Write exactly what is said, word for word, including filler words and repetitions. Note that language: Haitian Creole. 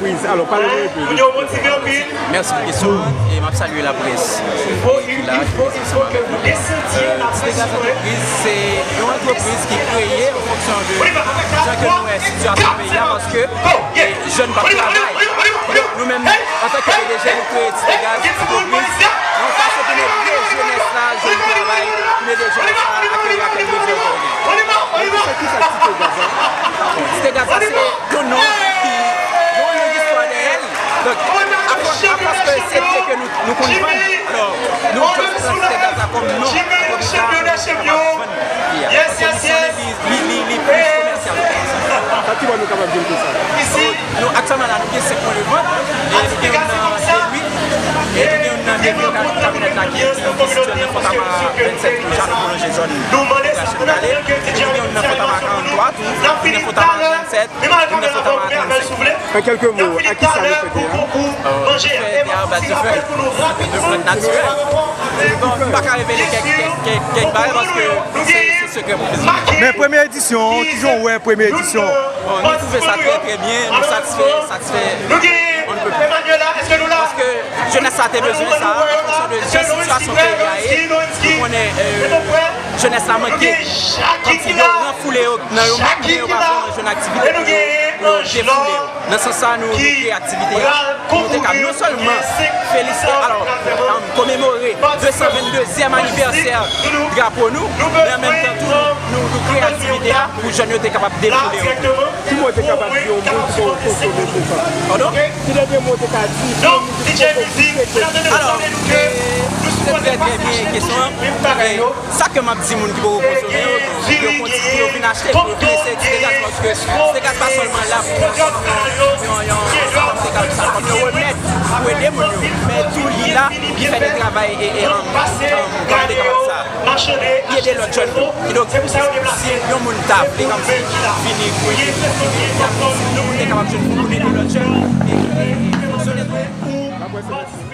Priz. Alò, pale nou enpe. Mèsi pou kesyon an, e m ap salye laprès ki la, ki prezan ansanm avèk nou. Euh, Ti Dega Antrepriz se yon antrepriz ki kreye an fonksyon de jan ke nou wè sitiyasyon peyi a, paske jèn p ap travay. Donk, nou menm, antanke P D G, nou kreye Ti Dega Antrepriz yon fason pou n ede jenès la jwenn travay, pou n ede jenès la akeri ak lòt bezwen yo gen. Ti Dega Antrepriz. Ti Dega Antrepriz se yon non ki gen yon long istwa dèyè l. Donk, afòs, afòs ke se byen ke nou, nou konn vann, alò, nou just pran Ti Dega Antrepriz kòm non, kòm sa nou kapab vann byen an. Paske li sonnen, li, li, li, li plis komèsyal. Sa ki bò nou kapab jwenn tou sa? Nou, aktyèlman la, nou gen senk pwen de vant, e nou gen youn nan Delwi, e nou gen youn nan Delwi, kamyonèt la ki, ki, ki sitye nan Fòtama vennsèt, tou, jan nou pwolonje zòn Krasyon Kale, e nou gen youn nan Fòtama karant twa, tou, youn nan Fòtama vennsèt, youn nan Fòtama trannsenk. An kèlke mo, a ki sa nou fè te a? Euh, nou fè te a baz de fè, de plant natirèl. M pa ka revele kèk, kèk, kèk, kèk bagay paske se, se sekrè pwofesyonèl. Men premye edisyon, kijan w wè premye edisyon? Bon, nou twouve sa trè, trè byen, nou satisfè, satisfè on ne peut plus. Paske jenès la te bezwen sa, an fonksyon de jan sitiyasyon peyi a ye, nou konnen, euh, jenès la manke, kòmsi yo ranfoule yo nan yo menm, men yo pa vrèman jwenn aktivite pou yo, pou yo defoule yo. Nan sans sa, nou, nou kreye aktivite a pou nou te ka non sèlman felisite, alò, um, komemore de san venndezyèm anivèsè drapo nou, men an menm tan tou, nou, nou, nou kreye aktivite a pou jèn yo te kapab defoule yo. Ki mo w te kapab di yon moun ki poko konsome koka? Padon? Ki de, de mo w te ka di pou yon moun ki poko goute koka? Alò, e, se trè, trè byen kesyon an. E, Sa ke m ap di moun ki poko konsome yo, pou yo kontinye, pou yo vin achte, pou yo vin eseye Ti Dega, paske Ti Dega pa sèlman la pou yon, yon, yon, kòm yon remèd pou ede moun yo, men tou li la, li fè de travay e, e, an, an, kòm de kapab sa, li ede lòt jèn tou. Kidonk, si yon moun ta vle kòmsi vini pou ede, yon moun te kapab jwenn pou ede lòt jèn e, e, e fonksyone tou.